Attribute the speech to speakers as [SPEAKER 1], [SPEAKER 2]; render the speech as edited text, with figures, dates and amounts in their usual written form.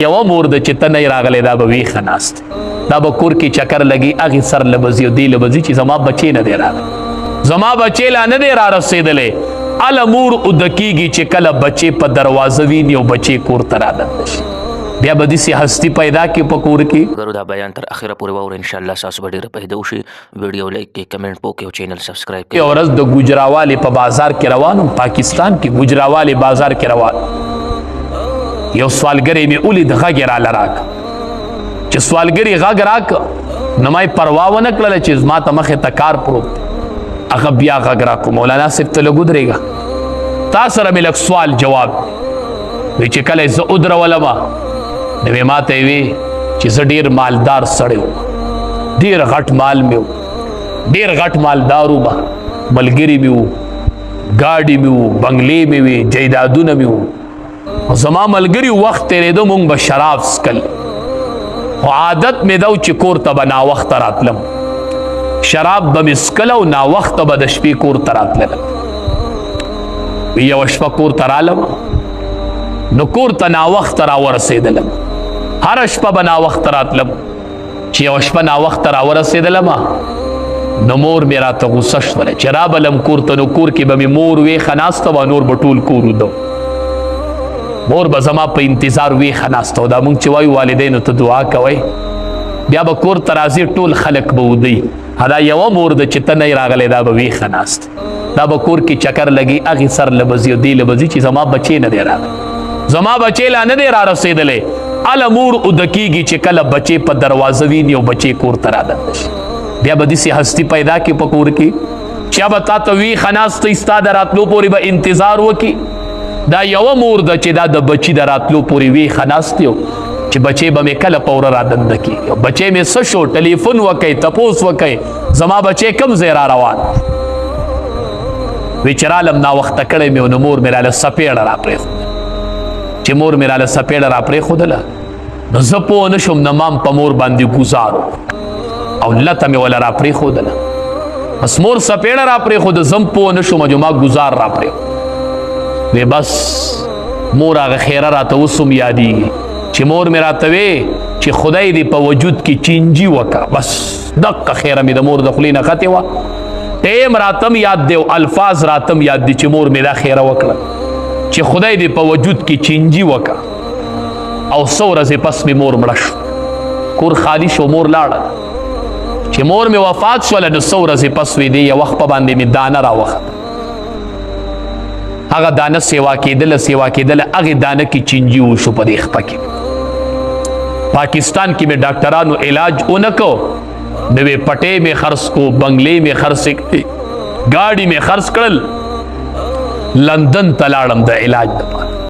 [SPEAKER 1] یوه مور ده چې ته نه راغلی، دا به ویښه ناست، دا به کور کې چکر لګي، هغې سر له به ځي او دې له به ځي چې زما بچی نه دی راغلی، زما بچی لا نه دی را رسېدلی. هله مور اوده کېږي چې کله بچی په دروازه ویني او بچی کور ته رادننه شي، بیا به داسې هستي پیدا کړي په کور کې.
[SPEAKER 2] ګرو دا بیان تر اخره پورې واوره، ان شاء الله تاسو به ډیره پیدا وشي. ویډیو لایک کې، کمنټ پوکې او چینل سبسکرایب کړئ.
[SPEAKER 1] یو ورځ د ګوجراوالې په بازار کې روان وم، پاکستان کې ګوجراوالې بازار کې روان، یو سوالګری مې ولید، غږ یې راله راکړ. چې سوالګري غږ راکړ نو ما یې پروا ونه کړله چې زما ته مخې ته کار پروت دی. هغه بیا غږ راکړو، مولانا صاحب ته لږ ودرېږه، تا سره مې لږ سوال جواب وی. چې کله یې زه ودرولم نو یې ما ته یې وی چې زه ډېر مالدار سړی وم، ډېر غټ مال مې و، ډېر غټ مالدار وم، ملګري مې وو، ګاډي مې وو، بنګلې مې وې، جایدادونه مې وو. زما ملګري وخت تېرېده، مونږ به شراب څکل، خو عادت مې دا و چې کور ته به ناوخته راتلم، شراب به مې څکل او ناوخته به د شپې کور ته راتللم. یوه شپه کور ته رالم نو کور ته ناوخته راورسېدلم، هره شپه به ناوخته راتلم. چې یوه شپه ناوخته راورسېدلم نو مور مې راته غوسه شوله چې رابلم کور ته، نو کور کې به مې مور ویښه ناسته وه، نور به ټول کور ویده، مور به زما په انتظار ویښه ناسته وه. دا مونږ چې وایو والدینو ته دعا کوئ، بیا به کور ته راځي ټول خلک به ویده، دا یوه مور ده چې ته نه راغلی، دا به ویښه ناست، دا به کور کې چکر لګي، هغې سر له به ځي او دې له به ځي چې زما بچی نه دی راغلی، زما بچی لا نه دی را رسېدلی. هله مور اوده کېږي چې کله بچی په دروازه ویني او بچی کور ته رادننه شي، بیا به داسې هستي پیدا کړي په کور کې چې به تا ته ویښه ناسته وي، ستا د راتلو پورې به انتظار وکړي. دا یوه مور ده چې دا د بچي د راتلو پورې ویښه ناست یو چې بچی به مې کله په وره رادننه کېږي، بچی مې څه شو، ټلیفون وکړئ، تپوس وکړئ، زما بچی کوم ځای را روان وی. چې رالم ناوخته کړی مې، نو مور مې راله څپېړه راپرېښوده. چې مور مې راله څپېړه راپرېښودله نو زه پوه نه شوم، نو مام په مور باندې ګوزار او لته مې وله راپرېښودله. بس مور څپېړه راپرېښوده، زه هم پوه نه شوم، جو ما ګوزار راپرېښود. وی بس مور هغه خیره راته اوس هم یادېږي چې مور مې راته وی چې خدای دې په وجود کې چینجي وکړه. بس دقه خیره مې د مور د خولې نه ختې وه، ټیم راتم یاد دی او الفاظ راتم یاد دي چې مور مې دا خیره وکړه چې خدای دې په وجود کې چینجي وکړه. او څو ورځې پس مې مور مړه شو، کور خالی شو، مور لاړه. چې مور مې وفات شوله نو څو ورځې پس وې دې یوه خپه باندې مې دانه راوخته، هغه دانه سیوا کېدله سیوا کېدله، هغې دانه کې چینجي وشو په دې خپه کې. پاکستان کې مې ډاکټرانو علاج ونه کو، نو وې پټې مې خرڅ کو، بنګلې مې خرڅ کړې، ګاډي مې خرڅ کړل، لندن ته لاړم د علاج دپاره.